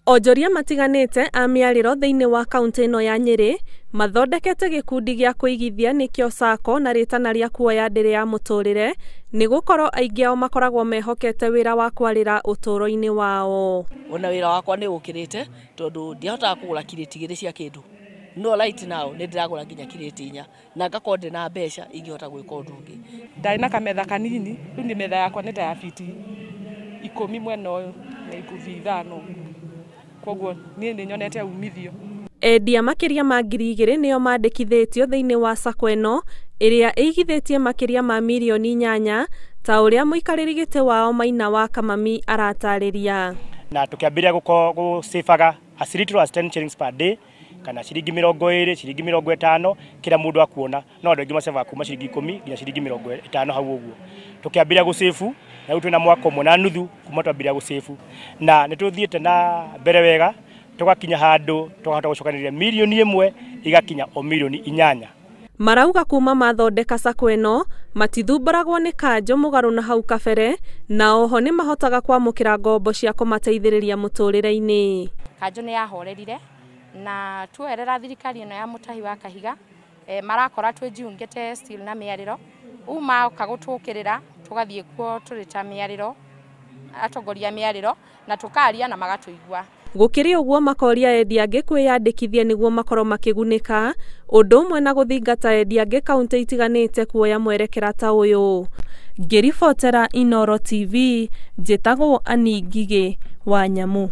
Onjoria matiganĩte a mĩarĩro thĩinĩ wa kaunti ĩno ya Nyĩrĩ mathondekete gĩkundi gĩa kũigithia nĩkĩo SACCO na rĩtana rĩa kuoya ndĩrĩ ya mũtũrĩre nĩgũkorwo aingĩ ao makoragwo mehokete wĩra wa kwarĩra ũtũũro-inĩ wao. Ona wĩra wakwa nĩ ũkĩrĩte tondũ ndiahotaga kũgũra kirĩti igĩrĩ cia kĩndũ, no right now nĩ ndĩragũra nginya kirĩti inya na ngakorwo ndĩna mbeca ingĩhota gwĩka ũndũ ũngĩ. Ndarĩ na kametha kanini, rĩu nĩ metha yakwa nĩ ta ya fiti 10 mwena ũyũ na 15, koguo niĩ nĩ nyonete umithio. Endia makĩria ma 2,000 nĩo mandĩkithĩtio thĩinĩ wa SACCO ĩno ĩrĩa ĩigithĩtie makĩria ma mirioni 8 ta ũrĩa mũikarĩri gĩtĩ wao Maina wa Kamami aratarĩria. Na tũkĩambĩrĩria gũcĩbaga as little as 10 shillings per day kana ciringi 20, ciringi 50, kĩrĩa mũndũ akuona, no andũ aingĩ macebaga kuma ciringi 10 nginya ciringi 50 hau ũguo. Tũkĩambĩrĩria gũcĩbu na rĩu twĩna mwaka ũmwe na nuthu kuma twambĩrĩria gũcĩbu, na nĩ tũthiĩte na mbere wega tũgakinya handũ tũkahota gũcokanĩrĩria mirioni 1 igakinya o mirioni 8. Marauga kuma mathondeka SACCO ĩno matithumbũragwo nĩ kanjũ mũgarũ na hau kabere, na oho nĩ mahotaga kwamũkĩra ngombo cia kũmateithĩrĩria mũtũrĩre-inĩ. Kanjũ nĩ yahorerire na tuoerera thirikari ĩno ya Mũtahi wa Kahiga, marakora twĩjiungĩte still na mĩarĩro uma ũka gũtũkĩrĩra tũgathiĩ kuo tũrĩ ta mĩarĩro, atongoria mĩarĩro, na tũkaria na magatũigua. Gũkĩrĩ ũguo makoria endia angĩ kwĩyandĩkithia nĩguo makorwo makĩgunĩka, ũndũ ũmwe na gũthingata endia angĩ kaunti itiganĩte kuoya mwerekera ta ũyũ. Ngĩribotera Inooro TV, njĩtagwo Annie Ngigĩ wa Nyamu.